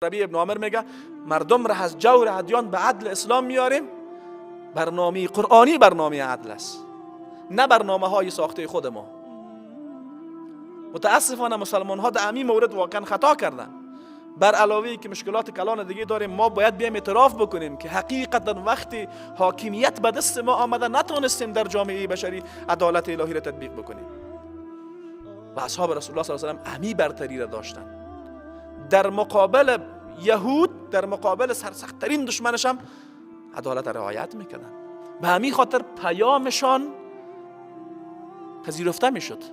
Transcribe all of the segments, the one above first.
ربیع ابن عامر میگه مردم را از جور ادیان به عدل اسلام میاریم. برنامه قرآنی برنامه عدل است، نه برنامه های ساخته خود ما. متاسفانه مسلمان ها در همین مورد واقعا خطا کردن. بر علاوه که مشکلات کلان دیگه داریم، ما باید بیایم اعتراف بکنیم که حقیقتا وقتی حاکمیت به دست ما آمده، نتونستیم در جامعه بشری عدالت الهی را تطبیق بکنیم. و اصحاب رسول الله صلی الله علیه و سلم امی برتری را داشتن در مقابل یهود، در مقابل سرسختترین دشمنش هم عدالت رعایت میکردن. به همین خاطر پیامشان پذیرفته میشد،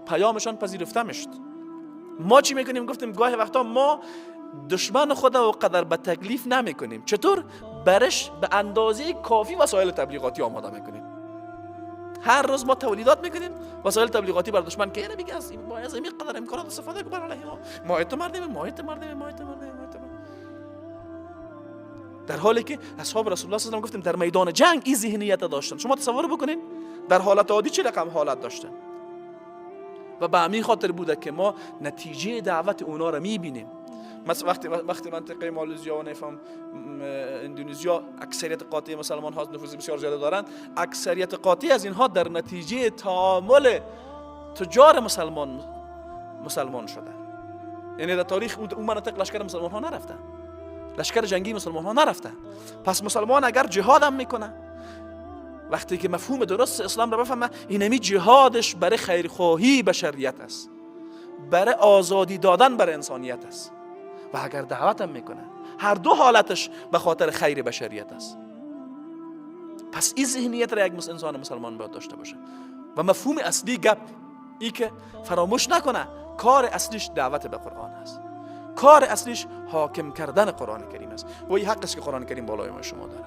پیامشان پذیرفته میشد. ما چی میکنیم؟ گفتیم گاهی وقتا ما دشمن خود و قدر به تکلیف نمیکنیم. چطور؟ برش به اندازه کافی وسایل تبلیغاتی آماده میکنیم. هر روز ما تولیدات میکنیم، وسایل تبلیغاتی بر دشمن که اینه میگه از این باید از این قدر امکانات استفاده کن علیه ما. ما تو مردیم، ما تو مردیم، ما تو مردیم، ما تو. در حالی که اصحاب رسول الله صلی الله علیه و گفتیم در میدان جنگ این ذهنیت داشتن. شما تصور بکنین در حالت عادی چه رقم حالت داشتن. و به همین خاطر بوده که ما نتیجه دعوت اونا را میبینیم. مثلا وقتی منطقه مالزیا و نفهم اندونزیا اکثریت قاطع مسلمان ها نفوذ بسیار زیاده دارند، اکثریت قاطع از اینها در نتیجه تعامل تجار مسلمان مسلمان شده. یعنی در تاریخ اون مناطق لشکر مسلمان ها نرفتن، لشکر جنگی مسلمان ها نرفتن. پس مسلمان اگر جهاد هم میکنه، وقتی که مفهوم درست اسلام را بفهمه، اینمی جهادش برای خیرخواهی بشریت است، برای آزادی دادن برای انسانیت است. و اگر دعوت هم میکنه، هر دو حالتش به خاطر خیر بشریت است. پس این ذهنیت را یک انسان مسلمان باید داشته باشه. و مفهوم اصلی گپ ای که فراموش نکنه کار اصلیش دعوت به قرآن است، کار اصلیش حاکم کردن قرآن کریم است. و این حق است که قرآن کریم بالای ما شما داره.